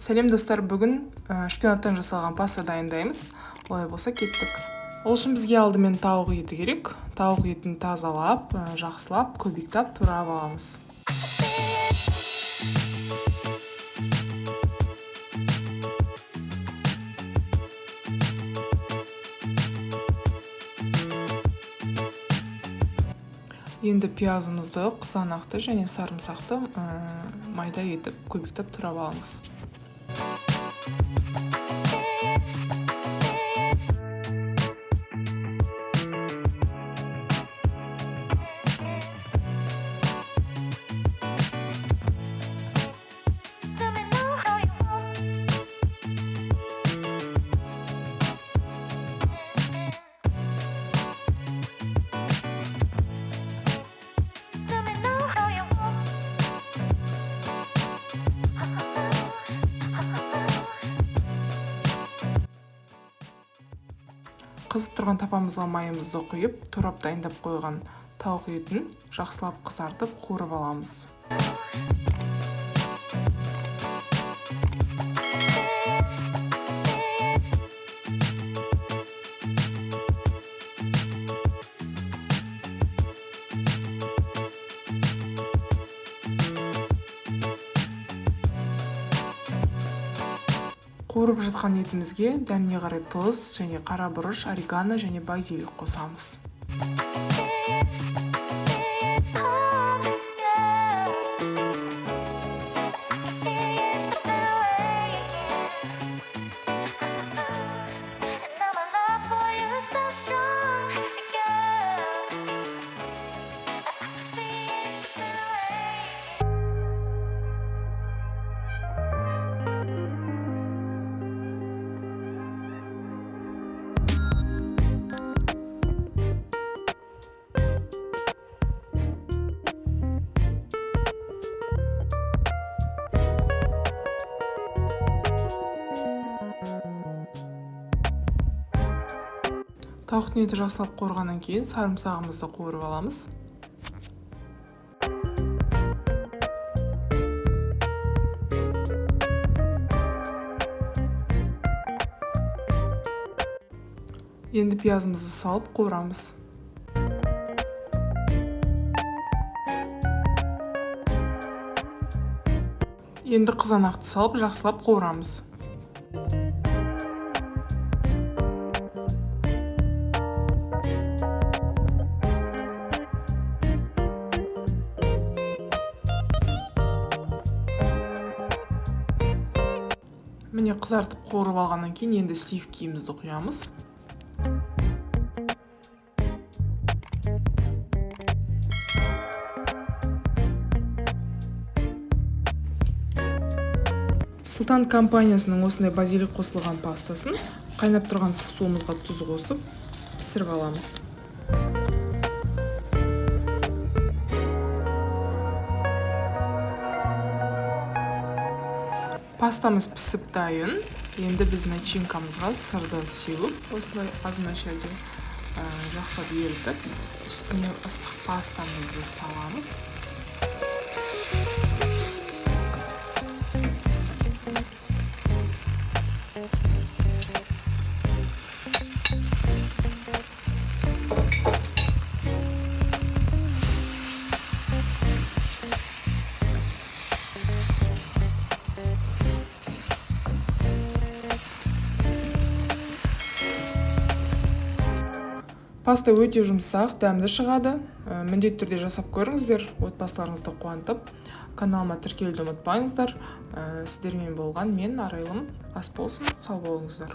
Сәлем, достар! Бүгін шпинаттан жасалған паста дайындаймыз. Олай болса, кеттік. Ол үшін бізге алдымен тауық еті керек. Тауық етін тазалап, жақсылап кубиктап турап аламыз. Енді пиязымызды, қызанақты және сарымсақты майда етіп кубиктап турап аламыз. Қызып тұрған тапамызға майымызды құйып, турап дайындап қойған тауық етін жақсылап қызартып, қуырып аламыз. Қуырып жатқан етімізге дәміне қарай тұз және қара бұрыш, орегано және базилик қосамыз. Тауықтың еті жақсылап қуырғаннан кейін сарымсағымызды қуырып аламыз. Енді пиязымызды салып қуырамыз. Енді қызанақты салып, жақсылап қуырамыз. Міне, қызартып қуырып алғаннан кейін енді сливкиімізді құямыз. Сұлтан компаниясының осындай базилик қосылған пастасын қайнап тұрған суымызға тұз қосып пісіріп аламыз. Пастамыз пісіп дайын. Енді біз начинкамызға сырды сеуіп, осылай аз мөлшерде жақсылап ерітіп, үстіне ыстық пастамызды саламыз. Паста өте жұмсақ, дәмді шығады. Міндетті түрде жасап көріңіздер, отбасыларыңызды қуантып. Каналыма тіркелуді ұмытпаңыздар. Сіздермен болған мен, Арайлым. Ас болсын, сау болыңыздар.